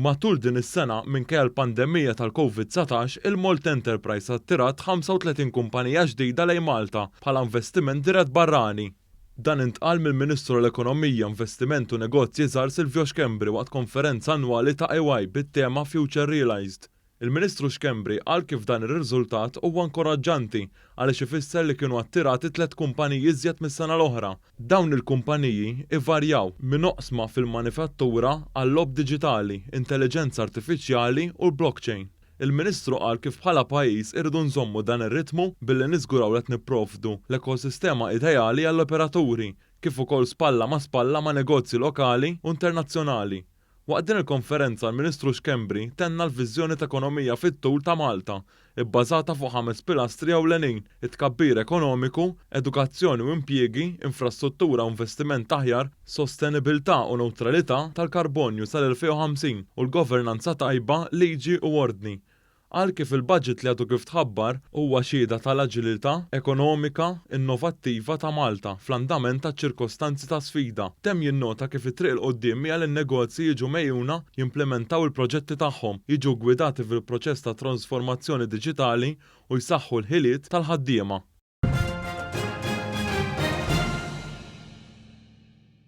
Matul din is-sena, minkejja l-pandemija tal-Covid 19, il-Malta Enterprise attirat 35 kumpanija ġdida lejn Malta bħala investiment dirett barrani. Dan intqal mill-Ministru l-Ekonomija, Investiment u Negozji Żgħar Silvio Schembri waqt konferenza annwali ta' EY bit-tema Future Realized. Il-Ministru Schembri qal kif dan ir-riżultat huwa inkoraġġanti għaliex ifisser li kienu attirati tliet kumpaniji iżjed mis-sena l-oħra. Dawn il-kumpaniji ivarjaw minn oqsma fil-manifattura għal-logħob diġitali, intelliġenza artifiċjali u l-blockchain. Il-Ministru qal kif bħala pajjiż irridu nżommu dan ir-ritmu billi niżguraw li qed nipprovdu l-ekosistema ideali għall-operaturi, kif ukoll spalla ma' spalla ma' negozji lokali u internazzjonali. Waqt din il-konferenza l-Ministru Schembri tenna l-viżjoni ta' ekonomija fit-tul ta' Malta, ibbażata fuq ħames pilastri ewlenin: it-tkabbir ekonomiku, edukazzjoni u impjiegi, infrastruttura u investiment aħjar, sostenibilità u newtralità tal-karbonju sal-2050 u l-governanza tajba, liġi u ordni. Qal kif il-budget li għadu kif tħabbar huwa xhieda tal-aġilità ekonomika innovattiva ta' Malta fl-andament ta' ċirkostanzi ta' sfida. Temm jinnota kif it-triq 'il quddiem hija li n-negozji jiġu megħjuna jimplementaw il-proġetti tagħhom, jiġu ggwidati fil-proċess ta' trasformazzjoni diġitali u jsaħħu l-ħiliet tal-ħaddiema.